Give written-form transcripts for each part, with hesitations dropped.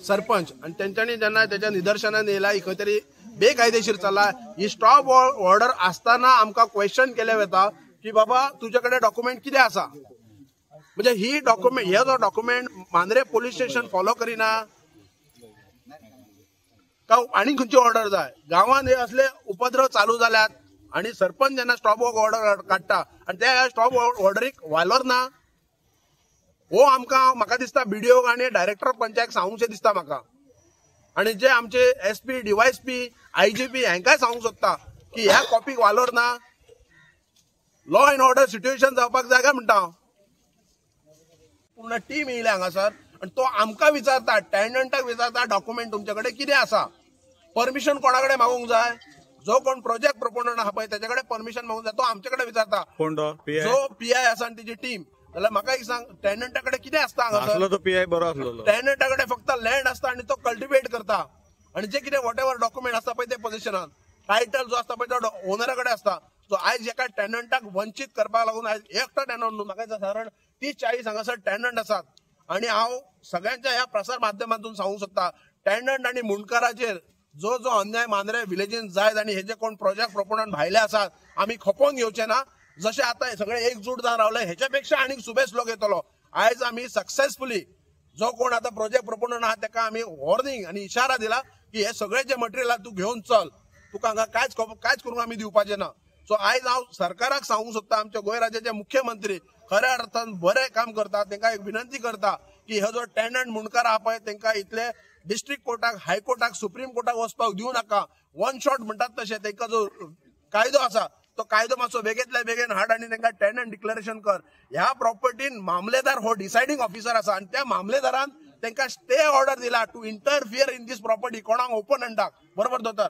सरपंच आनी तेंच्यांनी जेन्ना तेच्या निदर्शनान येयला ही खंय तरी बेकायदेशीर चल्ला, ही स्टॉप ऑर्डर आसतना आमकां क्वेश्चन केले वता की बाबा तुजे कडेन डॉक्युमेंट कितें आसा. म्हणजे ही डॉक्युमेंट, हे जो document Mandrem police station follow करिना का आनी खंयची ऑर्डर जाय. गांवांत हे असले उपद्रव चालू जाल्यात आनी सरपंच जेन्ना स्टॉप वर्क ऑर्डर काडटा आनी त्या स्टॉप ऑर्डरीक वालोर ना, हो आमकां म्हाका दिसता बीडीओ आनी डायरेक्टर पंचायत सांगूंकशें दिसता म्हाका. आनी जे आमचे एसपी, डीवायएसपी, आयजीपी हांकांय सांगूंक सोदता की ह्या कॉपीक वालोर ना, लॉ एंड ऑर्डर सिट्युएशन जावपाक जाय काय म्हणटा हांव. पूर्ण टीम येयल्या हांगासर आनी तो आमकां विचारता, टेनंटाक विचारता डॉक्युमेंट तुमचे कडेन कितें आसा, परमिशन कोणा कडेन मागूंक जाय, जो कोण प्रोजेक्ट प्रोपोनंट आहा पळय तेच्या कडेन परमिशन मागूंक जाय, तो आमचे कडेन विचारता. कोण तो? जो पीआय आसा आनी तेजी टीम. जाल्यार म्हाका एक सांग, टेनंटा कडेन कितें आसता हांगासर? तो पीआय बरो आसलो. टेनंटा कडेन फक्त लँड आसता आनी तो कल्टिवेट करता आनी जे कितें what ever document आसता पळय ते पोजिशनान टायटल जो आसता पळय तो ओनरा कडेन आसता. सो आयज एका टेनंटाक वंचीत करपाक लागून आयज एकटो टेनंट न्हू, म्हाका सादारण 30-40 हांगासर टेनंट आसात आनी हांव सगळ्यांच्या ह्या प्रसार माध्यमांतून सांगूंक सोदता, टेनंट आनी मुंडकाराचेर जो जो अन्याय मांद्रे विलेजीन जायत आनी हे जे कोण प्रोजेक्ट प्रोपोनंट भायले आसात आमी खपोवन घेवचे ना. जशे आतां सगळे एकजूट जावन रावले हेच्या पेक्षा आनीक सुबेस लोक येतलो. आयज आमी सक्सेसफुली जो कोण आतां प्रोजेक्ट प्रोपोनंट आहा तेका आमी वॉर्निंग आनी इशारा दिला की हे सगळे जे मटेरियल आहा तूं घेवन चल, तुका हांगा कांयच करूंक आमी दिवपाचें ना. सो आयज हांव सरकाराक सांगूंक सोदता, आमच्या गोंय राज्याचे मुख्यमंत्री खऱ्या अर्थान बरें काम करता, तांकां एक विनंती करता की हो जो टेनंट मुंडकार आहा पळय तांकां इतले डिस्ट्रिक्ट कोर्टाक, हायकोर्टाक, सुप्रीम कोर्टाक वचपाक दिवं नाका. वन शॉट म्हणटात तशें तांकां जो कायदो आसा तो कायदो मातसो बेगींतल्या बेगीन हाड आनी तांकां टेनंट डिक्लेरेशन कर. ह्या प्रॉपर्टीन मामलेदार हो डिसायडींग ऑफिसर आसा आनी त्या मामलेदारान तांकां स्टे ऑर्डर दिला to interfere in this property कोणाक ओपोनंटाक, बरोबर दोतर.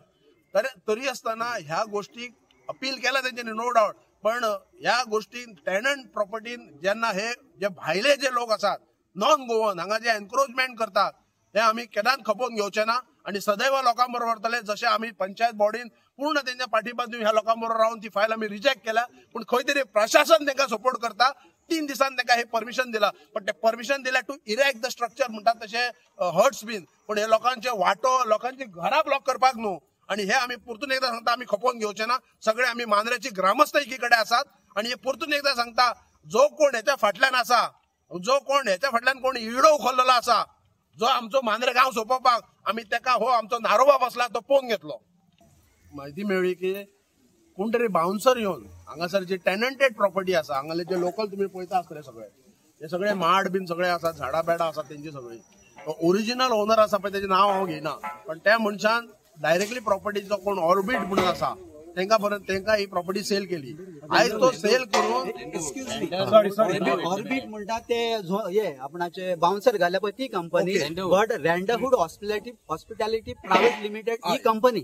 तरी आसतना ह्या गोष्टीक अपील केला तेंच्यांनी नो डावट, पण ह्या गोष्टीन टेनंट प्रॉपर्टीन जेन्ना हे जे भायले जे लोक आसात नॉन गोवन हांगा जे एनक्रोचमेंट करतात हे आमी केन्नाच खपोवन घेवचे ना आनी सदैव लोकां बरोबर वतले. जशें आमी पंचायत बॉडीन पूर्ण तेंच्या पाठिंबा दिवन ह्या लोकां बरोबर रावन ती फायल आमी रिजेक्ट केल्या, पूण खंय तरी प्रशासन तांकां सपोर्ट करता. 3 दिसान तांकां हे परमिशन दिला, पण ते परमिशन दिल्या टू इरेक्ट the structure म्हणटात तशें हट्स बीन, पूण हे लोकांचे वाटो, लोकांची घरां ब्लॉक करपाक न्हू. आनी हे आमी परतून एकदां सांगता, आमी खपोवन घेवचे ना. सगळे आमी मांद्रेची ग्रामस्थ एकी कडेन आसात आनी हे परतून एकदां सांगता, जो कोण हेच्या फाटल्यान आसा, जो कोण हेच्या फाटल्यान कोण इडो उखल्लेलो आसा, जो आमचो मांद्रे गांव सोंपोवपाक आमी तेका हो आमचो नारोबा बसला तो पळोवन घेतलो. म्हायती मेळ्ळी की कोण तरी बाउन्सर येवन हांगासर जी टेनंटेड प्रॉपर्टी आसा, हांगाले जे लोकल तुमी पळयता आसतले सगळे, हे सगळे माड बीन सगळे आसात, झाडां बेडां आसात तेंची सगळी. ओरिजिनल ओनर आसा पळय तेजें नांव हांव घेयना, पण त्या मनशान डायरेक्टली प्रॉपर्टीचो कोण ऑर्बिट म्हणून आसा तेंका परत तेंका ही प्रॉपर्टी सेल केली. आयज तो सेल करून ऑर्बिट म्हणटा ते हे आपणाचे बाउन्सर घाल्या पळय ती कंपनी, बट रँडरहुड हॉस्पिटॅलिटी प्रायव्हेट लिमिटेड ही कंपनी,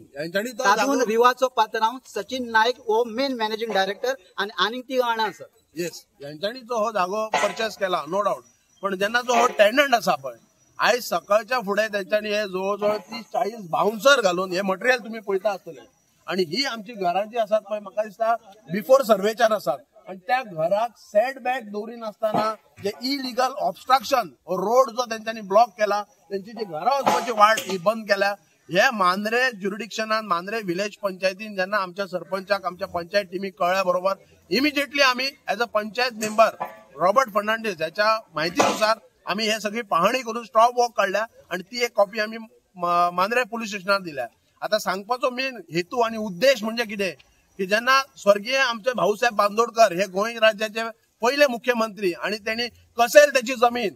तातूंत रिवाचो पात्रांव सचिन नायक हो मेन मॅनेजिंग डायरेक्टर आनी आनीक ती जाणां आसा. येस, यांच्यांनी जो हो जागो परचेस केला नो डावट, पण जेन्ना जो हो टेनंट आसा पळय आयज सकाळच्या फुडें तेंच्यांनी हे जवळ जवळ 30-40 बाउन्सर घालून हे मटेरियल तुमी पळयता आसतले. आनी ही आमची घरां जी आसात पळय म्हाका दिसता बिफोर सर्वेच्यान आसात आनी त्या घराक सेट बॅक दवरिनासतना जे इलिगल ऑबस्ट्रक्शन रोड जो तेंच्यांनी ब्लॉक केला, तेंची जी घरां वचपाची वाट ही बंद केल्या. हे मांद्रे ज्युरिडिक्शनान, मांद्रे विलेज पंचायतीन जेन्ना आमच्या सरपंचाक, आमच्या पंचायत टिमीक कळ्ळ्या बरोबर इमिजिएटली आमी as a panchayat member Robert Fernandes ह्याच्या म्हायतीनुसार आमी हे सगळी पाहणी करून स्टॉप वॉक काडल्या आनी ती एक कॉपी आमी मांद्रे पुलीस स्टेशनार दिल्या. आता सांगपाचो मेन हेतू आनी उद्देश म्हणजे कितें की जेन्ना स्वर्गीय आमचे भाऊसाहेब बांदोडकर हे गोंय राज्याचे पयले मुख्यमंत्री आनी तेणी कसेल त्याची जमीन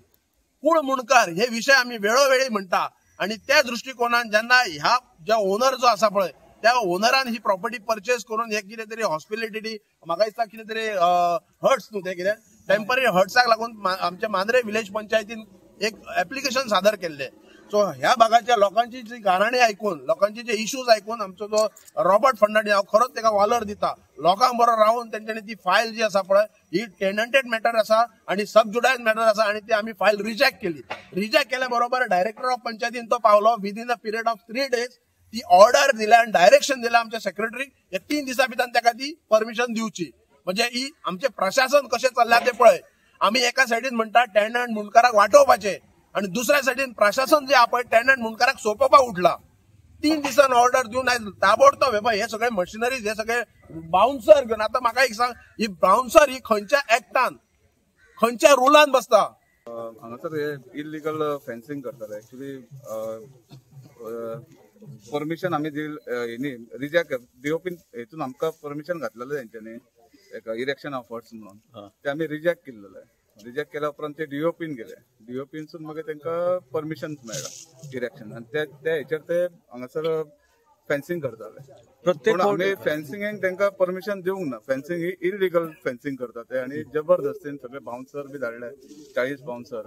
कूळ मुंडकार हे विशय आमी वेळोवेळी म्हणटा आनी त्या दृष्टिकोनान जेन्ना ह्या ज्या ओनर जो आसा पळय त्या ओनरान ही प्रॉपर्टी परचेस करून हे कितें तरी हॉस्पिटॅलिटी म्हाका दिसता कितें तरी हट्स न्हू ते कितें टेम्पररी हट्साक लागून आमच्या मांद्रे विलेज पंचायतीन एक एप्लिकेशन सादर केल्लें. सो ह्या भागाच्या लोकांची जी गाराणी आयकून, लोकांचे जे इश्यूज आयकून आमचो जो रॉबर्ट फर्नांडीस हांव खरोच तेका वालोर दिता, लोकांक बरो रावन तेंच्यांनी ती फायल जी आसा पळय ही टेनंटेड मॅटर आसा आनी सब जुडायज मॅटर आसा आनी ती आमी फायल रिजेक्ट केली. रिजेक्ट केल्या बरोबर डायरेक्टर ऑफ पंचायतीन तो पावलो within a period of 3 days ती ऑर्डर दिल्या आनी डायरेक्शन दिला आमच्या सेक्रेटरीक ह्या 3 दिसां भितर तेका ती परमिशन दिवची. म्हणजे ही आमचें प्रशासन कशें चल्लां तें पळय. आमी एका सायडीन म्हणटा टेनंट मुंडकाराक वाटोवपाचें आणि दुसऱ्या सायडीन प्रशासन जे आहा पळय टेनंट मुंडकाराक सोंपोवपाक उठला. 3 दिसान ऑर्डर दिवन आयज ताबडतोब हे पळय हे सगळे मशिनरीज हे सगळे बाउन्सर घेवन. आतां म्हाका एक सांग, ही बाउन्सर ही खंयच्या एक्टान खंयच्या रुलान बसता? हांगासर हे इलिगल फेन्सिंग करताले. एक्चुअली परमिशन आमी न्ही रिजेक्ट डीओपीन हेतून आमकां परमिशन घातलेलें तेंच्यांनी एक इरेक्शन ऑफ हट्स म्हणून, ते आमी रिजेक्ट केल्लेले. रिजेक्ट केल्या उपरांत ते डीओपीन गेले, डीओपीनसून मागीर तांकां परमिशन मेळ्ळा इरेक्शन, आनी ते हेचेर ते हांगासर फेन्सिंग करताले. पूण आमी फेन्सिंगेक तांकां परमिशन दिवंक ना. फेन्सिंग ही इलिगल फेन्सिंग करता ते आनी जबरदस्तीन सगळे बाउन्सर बी धाडले, 40 बाउन्सर,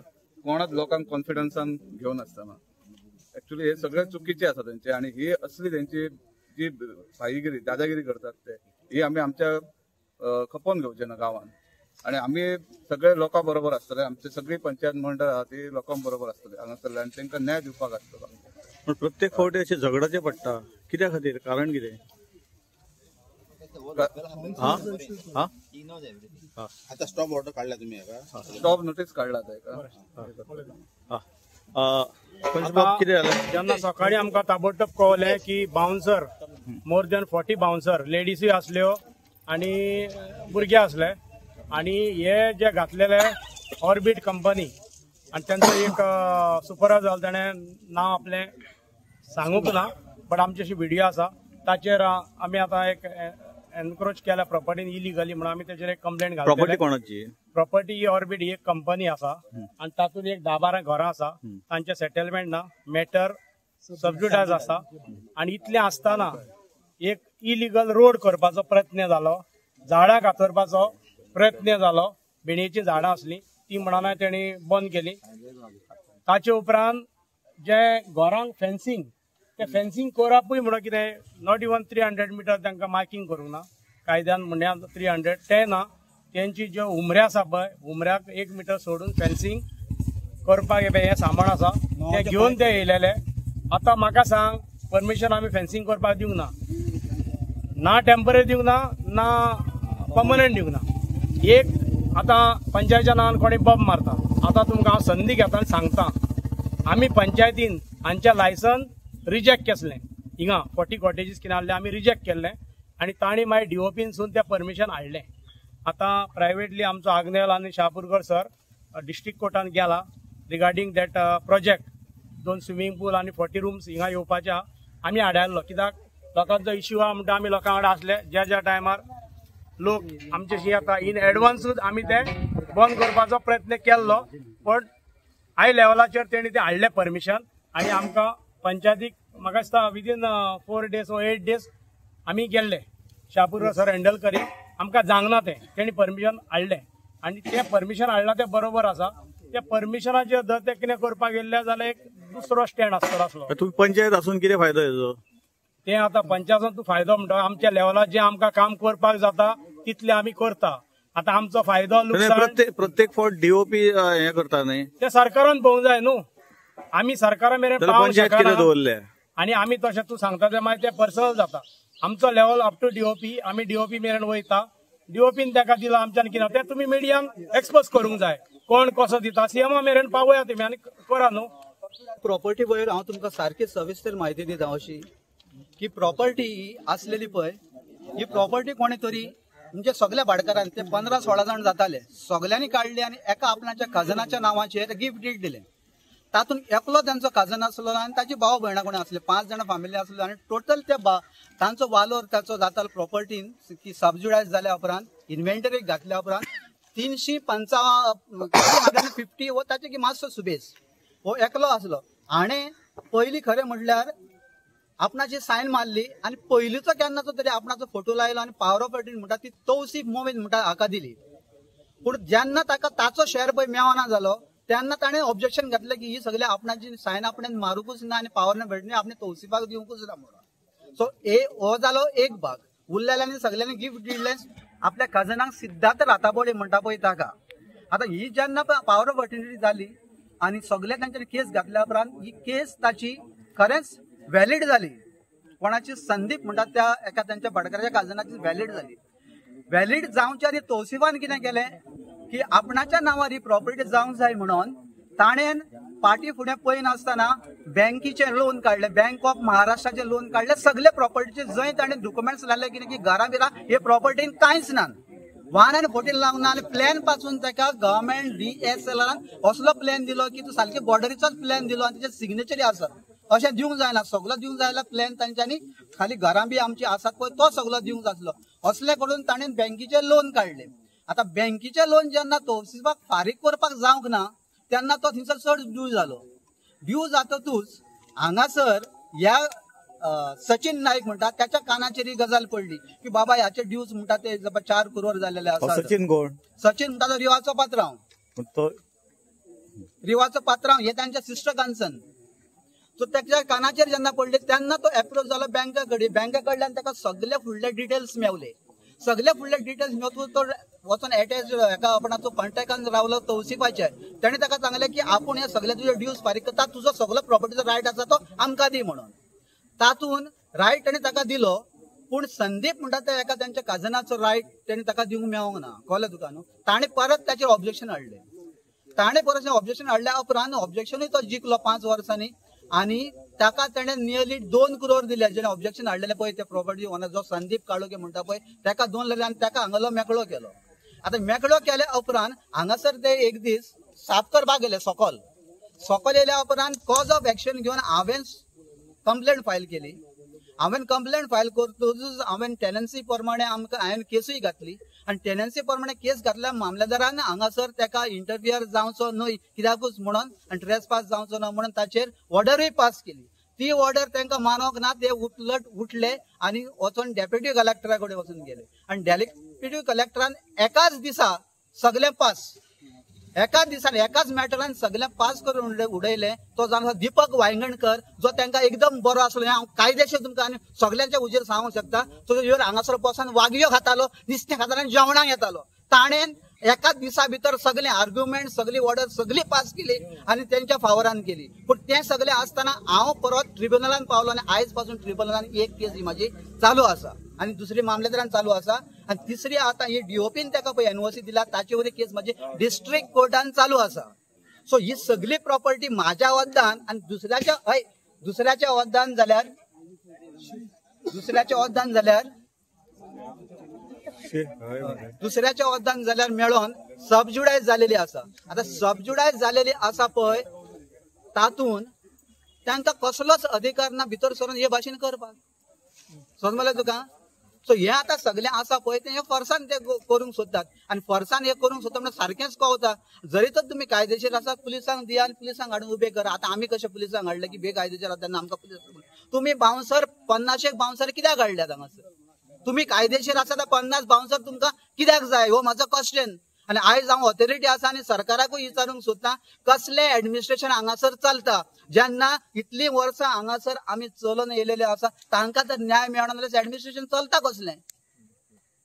कोणाच लोकांक कॉन्फिडन्सान घेवन आसतना. एक्चुअली हे सगळे चुकीचे आसा तेंचे आनी ही असली तेंची जी भाईगिरी दादागिरी करतात ते ही आमी आमच्या खपोवन घेवचे ना गांवान. आनी आमी सगळे लोकां बरोबर आसतले, आमचे सगळी पंचायत मंडळ आहा ती लोकां बरोबर आसतले हांगासरले आनी तांकां न्याय दिवपाक आसतलो. पण प्रत्येक फावटी अशें झगडाचें पडटा कित्या खातीर, कारण कितें? आता स्टॉप ऑर्डर काडला तुम्ही? स्टॉप नोटीस काडला कितें जालें? जेन्ना सकाळी आमकां ताबडतोब कळलें की बाउन्सर मोर दॅन 40 बाउन्सर लेडीजूय आसल्यो आनी भुरगे आसले आनी हे जे घातलेले ऑर्बीट कंपनी आनी तेंचो एक सुपरवायजर ताणें नांव आपलें सांगूंक ना, बट आमची अशी व्हिडियो आसा ताचेर आमी आतां एक एनक्रोच केल्या प्रॉपर्टीन इलिगली म्हणून आमी तेचेर एक कंप्लेंट घातली. प्रॉपर्टी कोणाची? प्रॉपर्टी ही ऑर्बीट ही एक कंपनी आसा आनी तातूंत एक 10-12 घरां आसा, तांचें सेटलमेंट ना, मॅटर सबज्युडायज आसा. आनी इतलें आसतना एक इलिगल रोड करपाचो प्रयत्न जालो, झाडां कातरपाचो प्रयत्न जालो, भेणयेचीं झाडां आसलीं ती म्हणून तेणी बंद केली. ताचे उपरांत जे घरांक फेन्सिंग, ते फेन्सिंग करपूय म्हणून कितें not even 300 metre तांकां मार्किंग करूंक ना, कायद्यान म्हणल्यार 300 ते ना. तेंची ज्यो हुमरे आसा पळय हुमऱ्याक 1 मिटर सोडून फेन्सिंग करपाक हें सामान आसा तें घेवन ते येयलेले. आतां म्हाका सांग, परमिशन आमी फेन्सिंग करपाक दिवंक ना, ना टेम्पररी दिवंक ना, ना पर्मनंट दिवंक ना. एक आतां पंचायतीच्या नांवान कोणी बॉम्ब मारता, आतां तुमकां हांव संदी घेता आनी सांगता, आमी पंचायतीन हांचें लायसन रिजेक्ट केसलें. हिंगा 40 कॉटेजीस कितें आहले आमी रिजेक्ट केल्लें आनी तांणी मागीर डीओपीनसून तें परमिशन हाडलें. आतां प्रायवेटली आमचो आग्नेल आनी शहापूरकर सर डिस्ट्रिक्ट कोर्टान गेला regarding that project. 2 swimming pool आनी 40 रूम्स हिंगा येवपाचे आमी हाडायल्लो, कित्याक लोकांचो इश्यू आहा म्हणटा आमी लोकां वांगडा आसले. ज्या ज्या टायमार लोक आमच्याशी येता इन एडवान्सूच आमी ते बंद करपाचो प्रयत्न केल्लो, पण हाय लेवलाचेर तेणी ते हाडलें परमिशन आनी आमकां पंचायतीक म्हाका दिसता विदीन 4 डेज वा 8 डेज आमी गेल्ले. शहापूर सर हँडल करी आमकां जांगना तें, तेणी परमिशन हाडलें आनी तें परमिशन हाडलां तें बरोबर आसा. त्या परमिशनाचेर जर ते कितें करपाक गेल्ले जाल्यार एक दुसरो स्टँड आसतलो आसलो. तुमी पंचायत आसून कितें फायदो हेजो? तें आतां पंचायतान तूं फायदो म्हणटा, आमच्या लेवलार जें आमकां काम करपाक जाता तितलें आमी करता. आतां आमचो फायदो लुकसाण प्रत्येक फावट डीओपी हें करता न्ही, तें सरकारान पळोवंक जाय न्हू. आमी सरकारा मेरेन पावोवंक शकना आनी आमी तशें तूं सांगता तें मागीर तें पर्सनल जाता. आमचो लेवल अप टू डीओपी, आमी डीओपी मेरेन वयता, डीओपीन ताका दिलां आमच्यान कितें तें तुमी मिडियान एक्सपोज करूंक जाय, कोण कसो दिता सीएमा मेरेन पावया तुमी आनी करा न्हू. प्रॉपर्टी वयर हांव तुमकां सारकी सविस्तर म्हायती दिता अशी की प्रॉपर्टी ही आसलेली पळय, ही प्रॉपर्टी कोणी तरी म्हणजे सगळ्या भाटकारान ते 15-16 जाण जाताले सगळ्यांनी काडली आनी एका आपणाच्या कजनाच्या नांवाचेर गिफ्ट did दिलें. तातूंत एकलो तांचो कजन आसलो आनी ताची भाव भयणां कोणी आसले, 5 जाणां फॅमिली आसलो आनी टोटल ते तांचो वालोर ताचो जातालो प्रॉपर्टीन की सबज्युडायज जाल्या उपरांत इन्व्हेंटरीक घातल्या उपरांत 355 हो ताचे की मातसो सुबेज हो एकलो आसलो. हाणें पयलीं खरें म्हणल्यार आपणाची सायन मारली आनी पयलींचो केन्नाचो तरी आपणाचो फोटो लायलो आनी पावर ऑफ अटर्नी म्हणटा ती तौसीफ मोमीन म्हणटा हाका दिली. पूण जेन्ना ताका ताचो शेअर पळय मेळना जालो तेन्ना ताणें ऑब्जेक्शन घातलें की ही सगळी आपणाची सायन आपणें मारूंकूच ना आनी पावर ऑफ अटर्नी आपणें तौसिफाक दिवंकूच ना म्हणून. सो हो जालो एक भाग. उरलेल्यांनी सगळ्यांनी गिफ्ट दिल्लें आपल्या कजनाक सिद्धार्थ राताबोडे म्हणटा पळय ताका. आतां ही जेन्ना पावर ऑफ अटर्नी जाली आनी सगळे तांच्यानी केस घातल्या उपरांत ही केस ताची खरेंच व्हॅलिड जाली. कोणाची संदीप म्हणटा त्या एका तांच्या भाटकाराच्या काजनाची व्हॅलिड जाली. व्हॅलिड जावच्या आनी तौसिफान कितें केलें की आपणाच्या नांवार ही प्रॉपर्टी जावंक जाय म्हणून ताणें पाटी फुडें पळयनासतना बँकीचें लोन काडलें, बँक ऑफ महाराष्ट्राचें लोन काडलें, सगळे प्रॉपर्टीचे जंय ताणें डॉक्युमेंट्स लायले कितें की घरां बिरां हे प्रॉपर्टीन कांयच ना. 1 and 14 लावंक ना आनी प्लॅन पासून ताका गव्हर्मेंट DSLRान असलो प्लॅन दिलो की तूं सारकी बॉर्डरीचोच प्लॅन दिलो आनी तेजे सिग्नेचरी आसा. अशें दिवंक जायना, सगलो दिवंक जायना प्लॅन तांच्यांनी, खाली घरां बी आमची आसात पळय तो सगलो दिवंक जातलो. असले करून ताणें बँकीचें लोन काडलें. आतां बँकीचें लोन जेन्ना तौसिफाक फारीक करपाक जावंक ना तेन्ना तो थंयसर चड ड्यू जालो. ड्यू जातकूच हांगासर ह्या सचिन नाईक म्हणटा त्याच्या कानाचेर ही गजाल पडली की बाबा ह्याचे ड्यूज म्हणटा ते 4 करोड जाल्लेले आसा. सचिन कोण? सचिन म्हणटा तो रिवाचो पात्रांव. रिवाचो पात्रांव हे तांच्या सिस्टर कन्सर्न. सो त्याच्या कानाचेर जेन्ना पडले तेन्ना तो एप्रोच जालो बँका कडेन. बँका कडल्यान ताका सगळे फुडले डिटेल्स मेवले. सगळे फुडले डिटेल्स मेवतकूच तो वचून एटॅच हेका आपणाचो कॉन्टॅक्टान रावलो तौसिफाचे. तेणें ताका सांगलें की आपूण हे सगळे तुजे ड्यूज फारीक करता, तुजो सगलो प्रॉपर्टीचो रायट आसा तो आमकां दी म्हणून. तातून रायट तेणें ताका दिलो, पूण संदीप म्हणटा त्या एका तेंच्या काजनाचो रायट तेणें ताका दिवंक मेळोंक ना. कळ्ळें तुका न्हू? ताणें परत ताचेर ऑब्जेक्शन हाडलें. ताणें परत ऑब्जेक्शन हाडल्या उपरांत ऑब्जेक्शनूय तो जिखलो 5 वर्सांनी आनी ताका तेणें नियरली 2 करोड दिले. जेणे ऑब्जेक्शन हाडलेलें पळय ते प्रॉपर्टी ओनर जो संदीप काळोखे म्हणटा पळय ताका 2 लाख आनी ताका हांगालो मेकळो केलो. आतां मेकळो केल्या उपरांत हांगासर ते एक दीस साफ करपाक गेले सोकोल. सोकोल येयल्या उपरांत कॉज ऑफ एक्शन घेवन हांवें कंप्लेंट फायल केली. हांवें कंप्लेंट फायल करतकूच हांवें टेनन्सी प्रमाणे आमकां हांवें केसूय घातली आनी टेनन्सी प्रमाणे केस घातल्या मामलेदारान हांगासर ताका इंटरफियर जावचो न्हय कित्याकूच म्हणून आनी ट्रेसपास जावचो ना म्हणून ताचेर ऑर्डरूय पास केली. ती ऑर्डर तांकां मानोंक ना, ते उलट उठले आनी वचून डेप्युटी कलेक्टरा कडेन वचून गेले आनी डेप्युटी कलेक्टरान एकाच दिसा सगळें पास, एकाच दिसान एकाच मॅटरान सगळें पास करून उडयलें. तो जावन आसा दीपक वायंगणकर, जो तांकां एकदम बरो आसलो. हें हांव कायदेशीर तुमकां आनी सगल्यांच्या उजेर सांगूंक शकता. तो येवन हांगासर बसून वागयो खातालो, नुस्तें खातालो आनी जेवणाक येतालो. ताणें एकाच दिसा भितर सगळें आर्ग्युमेंट, सगळी ऑर्डर सगळी पास केली आनी तेंच्या फावरान केली. पूण तें सगळें आसतना हांव परत ट्रिब्युनलान पावलो आनी आयज पासून ट्रिब्युनलान एक केस ही म्हाजी चालू आसा आनी दुसरी मामलेदारान चालू आसा आनी तिसरी आतां ही डीओपीन ताका पळय एनओसी दिला ताचे वयर केस म्हाजी डिस्ट्रिक्ट कोर्टान चालू आसा. सो ही सगळी प्रॉपर्टी म्हाज्या वद्दान आनी दुसऱ्याच्या हय दुसऱ्याच्या वद्दान जाल्यार दुसऱ्याच्या वद्दान जाल्यार दुसऱ्याच्या वद्दान जाल्यार मेळोन सबज्युडायज जालेली आसा. आतां सबज्युडायज जालेली आसा पळय तातूंत तांकां कसलोच अधिकार ना भितर सरून हे भाशेन करपाक. समजलें तुका? सो हें आतां सगळें आसा पळय तें हे फोर्सान ते करूंक सोदतात आनी फोर्सान हें करूंक सोदता म्हणल्यार सारकेंच कवता. जरी तर तुमी कायदेशीर आसा पुलिसांक दिया आनी पुलिसांक हाडून उबे करा. आतां आमी कशें पुलिसांक हाडले की बेकायदेशीर आसा तेन्ना आमकां पुलीस, तुमी बाउन्सर 50 बाउन्सर कित्याक हाडल्यात हांगासर? तुमी कायदेशीर आसा तर 50 बाउन्सर तुमकां कित्याक जाय? हो म्हाजो क्वेश्चन. आनी आयज हांव ऑथॉरिटी आसा आनी सरकाराकूय विचारूंक सोदता कसलें एडमिनिस्ट्रेशन हांगासर चलता जेन्ना इतलीं वर्सां हांगासर आमी चलोवन येयलेले आसा तांकां जर न्याय मेळना जाल्यार एडमिनिस्ट्रेशन चलता कसलें?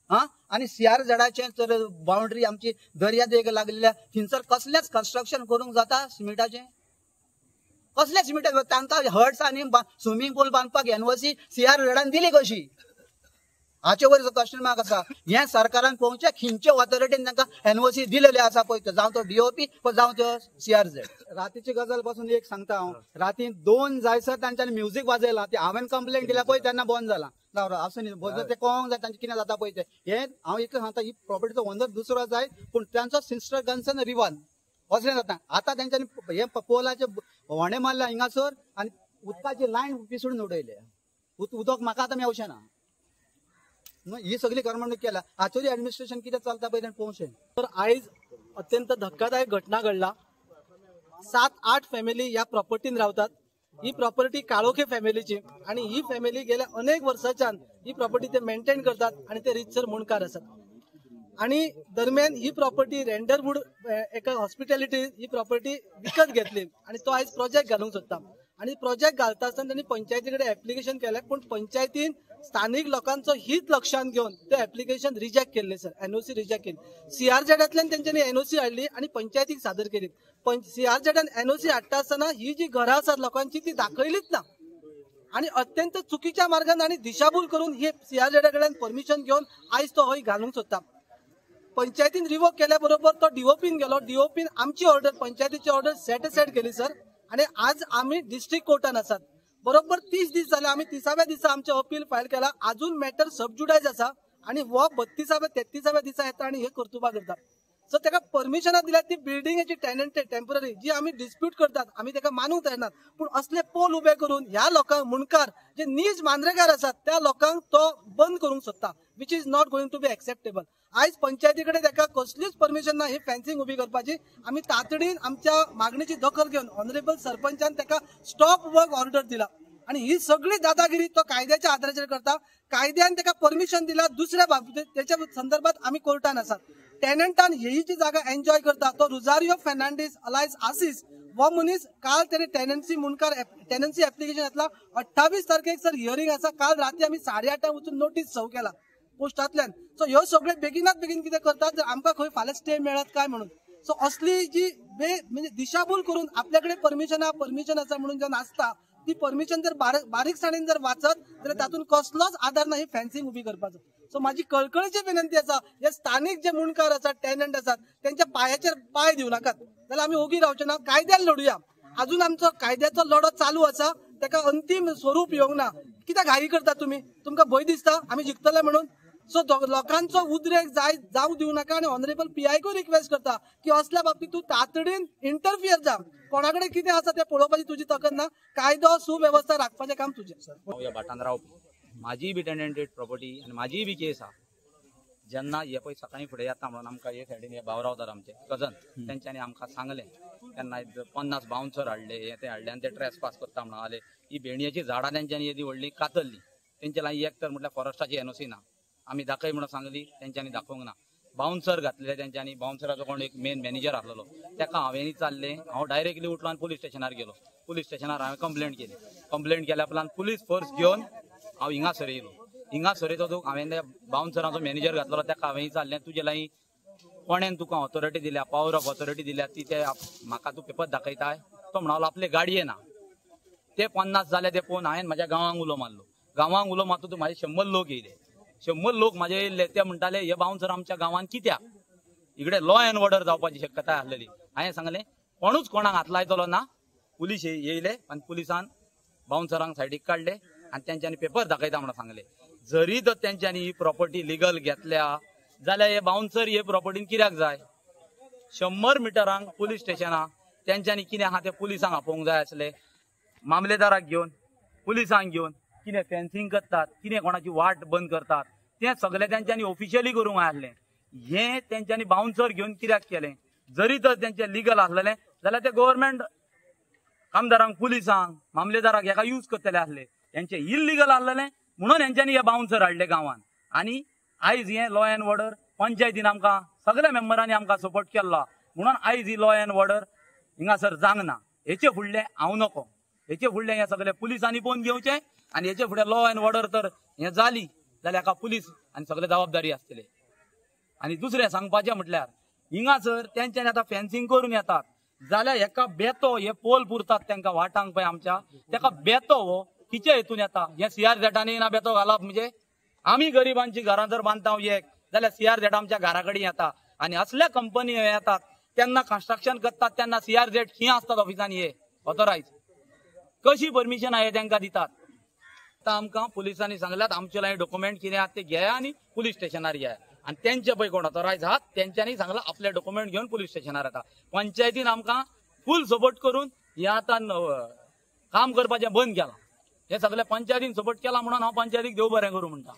हा, आनी CRZाचें जर बाउंड्री आमची दर्या देग लागलेल्या थंयसर कसलेंच कन्स्ट्रक्शन करूंक जाता सिमिटाचें? कसलें सिमिट? तांकां हट्स आनी स्विमींग पूल बांदपाक एनओसी CRZान दिली कशी? हाचे वयर क्वेश्चन मार्क आसा. हें सरकारान पळोवचें खंयचे ऑथॉरिटीन तांकां एनओसी दिलेली आसा पळय, जावं तो डीओपी जावं तो CRZ. रातीची गजाल पासून एक सांगता हांव, राती 2 जायसर तांच्यांनी म्युजीक वाजयलां. ते हांवें कंप्लेन दिल्या पळय तेन्ना बंद जालां. आसूं न्ही, ते कळोंक जाय तांचें कितें जाता पळय तें. हें हांव इतलें सांगता, ही प्रॉपर्टीचो ओनर दुसरो जाय पूण तांचो सिस्टर कन्सर्न रिवान असलें जाता. आतां तेंच्यांनी हे पोलाचे व्हाणे मारल्या हिंगासर आनी उदकाची लायन पिसडून उडयल्या. उदक म्हाका आतां मेवचें ना. ही सगळी करमणूक केल्या. हाचेर एडमिनिस्ट्रेशन कितें चलता पळय तें पळोवचें. तर आयज अत्यंत धक्कादायक घटना घडला. 7-8 फॅमिली ह्या प्रॉपर्टीन रावतात. ही प्रॉपर्टी काळोखे फॅमिलीची आणि ही फॅमिली गेल्या अनेक वर्साच्यान ही प्रॉपर्टी ते मेंटेन करतात आणि ते रितसर मुणकार आसात. आणि दरम्यान ही प्रॉपर्टी रेंडरवूड एका हॉस्पिटॅलिटी ही प्रॉपर्टी विकत घेतली आणि तो आयज प्रोजेक्ट घालूंक सोदता. आणि प्रोजेक्ट घालता आसतना त्यांनी पंचायती कडेन एप्लिकेशन केलें, पूण पंचायतीन स्थानीक लोकांचो हित लक्षांत घेवन ते एप्लिकेशन रिजेक्ट केल्लें सर, एनओसी रिजेक्ट केली. CRZांतल्यान तेंच्यांनी एनओसी हाडली आनी पंचायतीक सादर केली. CRZान एनओसी हाडटा आसतना ही जी घरां आसात लोकांची ती दाखयलीच ना आणि अत्यंत चुकीच्या मार्गान आनी दिशाभूल करून ही CRZा कडल्यान परमिशन घेवन आयज तो हय घालूंक सोदता. पंचायतीन रिवोक केल्या बरोबर तो डीओपीन गेलो. डीओपीन आमची ऑर्डर, पंचायतीची ऑर्डर सेट असायड केली सर. आनी आज आमी डिस्ट्रिक्ट कोर्टान आसात. बरोबर 30 दीस जाले, आमी 30व्या दिसा आमचें अपील फायल केला. अजून मॅटर सबज्युडायज आसा आनी हो 32व्या 33व्या दिसा येता आनी हे कर्तुबां करता. सो ताका परमिशनां दिल्या ती बिल्डिंगेची टेनंट टेम्पररी जी आमी डिस्प्यूट करतात, आमी ताका मानूंक तयार नात. पूण असले पोल उबे करून ह्या लोकांक मुणकार जे नीज मांद्रेकार आसात त्या लोकांक तो बंद करूंक सोदता, which is not going to be acceptable. आयज पंचायती कडेन ताका कसलीच परमिशन ना ही फेन्सिंग उबी करपाची. आमी तातडीन आमच्या मागणीची दखल घेवन ऑनरेबल सरपंचान ताका स्टॉप वर्क ऑर्डर दिला आनी ही सगळी दादागिरी तो कायद्याच्या आधाराचेर करता. कायद्यान ताका परमिशन दिला दुसऱ्या बाबतीत त्याच्या संदर्भात आमी कोर्टान आसात. टेनंटान ही जी जागा एन्जॉय करता तो रोजारियो फर्नांडीस अलायस आसीस हो मनीस काल तेणे टेनन्सी मुणकार टेनन्सी एप्लिकेशन घातला. 28 तारखेक सर हियरींग आसा. काल राती आमी 8:30 वचून नोटीस सर्व केला पोस्टांतल्यान. सो ह्यो सगळे बेगिनात बेगीन कितें करतात जर आमकां खंय फाल्यां स्टे मेळत काय म्हणून. सो असली जी म्हणजे दिशाभूल करून आपल्या कडेन परमिशन परमिशन आसा म्हणून जेन्ना आसता ती परमिशन जर बारीकसाणेन जर वाचत जाल्यार तातूंत कसलोच आधार ना ही फेन्सिंग उबी करपाचो. सो माझी कळकळीची विनंती आसा, हे स्थानीक जे मुणकार आसात टेनंट आसात त्यांच्या पायाचेर पाय दिवं नाकात, जाल्यार आमी ओगी रावचे ना. कायद्यान लढुया. अजून आमचो कायद्याचो लढो चालू आसा, ताका अंतीम स्वरूप येवंक ना. कित्याक घाई करता तुमी? तुमकां भंय दिसता आमी जिखतले म्हणून? सो लोकांचो उद्रेक जावं दिवं नाका. आनी ऑनरेबल पीआयकूय रिक्वेस्ट करता की असल्या बाबतीत तूं तातडीन इंटरफियर जा. कोणा कडेन कितें आसा तें पळोवपाची तुजी तकद ना. कायदो सुवेवस्था राखपाचें काम तुजें. हांव ह्या भाटान रावपी, म्हाजीय बी टेनंटेड प्रॉपर्टी आनी म्हाजीय बी केस आहा. जेन्ना हे पळय सकाळीं फुडें येता म्हणून आमकां हे सायडीन हे भावरावदार आमचे कजन तेंच्यांनी आमकां सांगलें, तेन्ना 50 बाउन्सर हाडले, हे ते हाडले आनी ते ट्रेस पास करता म्हणून आले. ही भेंडयेची झाडां तेंच्यांनी येदी व्हडली कातरली. तेंचे लागीं एक तर म्हटल्यार फॉरेस्टाची एनओसी ना, आमी दाखय म्हणून सांगली तेंच्यांनी दाखोवंक ना. बाउन्सर घातलेले तेंच्यांनी, बाउन्सराचो कोण एक मेन मॅनेजर आसलेलो तेका हांवें विचारलें. हांव डायरेक्टली उठलो आनी पुलीस स्टेशनार गेलो. पुलीस स्टेशनार हांवें कंप्लेंट केली. कंप्लेंट केल्या उपरांत पुलीस फोर्स घेवन हांव हिंगासर येयलो. हिंगासर येतो हांवें त्या बाउन्सराचो मॅनेजर घातलेलो तेका हांवें विचारलें, तुजे लागीं कोणेन तुका ऑथॉरिटी दिल्या, पावर ऑफ ऑथॉरिटी दिल्या ती ते म्हाका तूं पेपर दाखयताय? तो म्हणलो आपले गाडये ना. ते 50 जाले ते पळोवन हांवें म्हाज्या गांवांक उलो मारलो. गांवांक उलो मारतो तूं म्हाजे 100 लोक येयले. 100 लोक म्हाजे येयल्ले ते म्हणटाले हे बाउन्सर आमच्या गांवांत कित्याक, इकडे लॉ अँड ऑर्डर जावपाची शक्यताय आसलेली. हांवें सांगलें कोणूच कोणाक हात लायतलो ना. पुलीस येयले आनी पुलिसान बाउन्सरांक सायडीक काडले आनी तेंच्यांनी पेपर दाखयता म्हणून सांगले. जरी तर तेंच्यांनी ही प्रॉपर्टी लिगल घेतल्या जाल्यार हे बाउन्सर हे प्रॉपर्टीन कित्याक जाय? 100 मिटरांक पुलीस स्टेशनां तेंच्यांनी कितें आहा तें पुलिसांक आपोवंक जाय आसले, मामलेदाराक घेवन पुलिसांक घेवन कितें फेन्सिंग करतात, कितें कोणाची वाट बंद करतात तें सगळें तेंच्यांनी ऑफिशियली करूंक जाय आसलें. हें तेंच्यांनी बाउन्सर घेवन कित्याक केलें? जरी तर तेंचें लिगल आसलेलें जाल्यार ते गव्हर्मेंट कामदारांक, पुलिसांक, मामलेदाराक हेका यूज करतले आसले. हेंचें इल्लिगल आसलेलें म्हणून हेंच्यांनी हे बाउन्सर हाडले गांवांत. आनी आयज हें लॉ अँड ऑर्डर पंचायतीन आमकां सगळ्या मेंबरांनी आमकां सपोर्ट केल्लो म्हणून आयज ही लॉ अँड ऑर्डर हिंगासर जावंक ना. हेचे फुडलें हांव नको, हेचे फुडलें हें सगळें पुलिसांनी पळोवन घेवचें आनी हेचे फुडें लॉ अँड ऑर्डर तर हें जाली जाल्यार हाका पुलीस आनी सगळे जबाबदारी आसतले. आनी दुसरें सांगपाचें म्हटल्यार हिंगासर तेंच्यांनी आतां फेन्सिंग करून येतात जाल्यार हेका बेतो हे पोल पुरतात तेंकां वाटांक पळय आमच्या, तेका बेतो हो किचे हेतून येता? हे सीआर झेडांनी ना बेतो घालप म्हणजे आमी गरिबांची घरां जर बांदता एक जाल्यार सीआर झेड आमच्या घरा कडेन येता आनी असल्या कंपनी येतात तेन्ना कन्स्ट्रक्शन करतात तेन्ना सीआर झेड खंय आसतात ऑफिसांनी हे ऑथोरायज कशी परमिशन आहे तेंकां दितात. आतां आमकां पुलिसांनी सांगल्यात आमचे लागीं डॉक्युमेंट कितें आहा ते घेया आनी पुलीस स्टेशनार घेया. आनी तेंचे पळय कोण ऑथोरायज आहात तेंच्यांनी सांगलां आपले डॉक्युमेंट घेवन पुलीस स्टेशनार येता. पंचायतीन आमकां फूल सपोर्ट करून हें आतां काम करपाचें बंद केलां. हें सगळें पंचायतीन सपोर्ट केला म्हणून हांव पंचायतीक देव बरें करूं म्हणटा.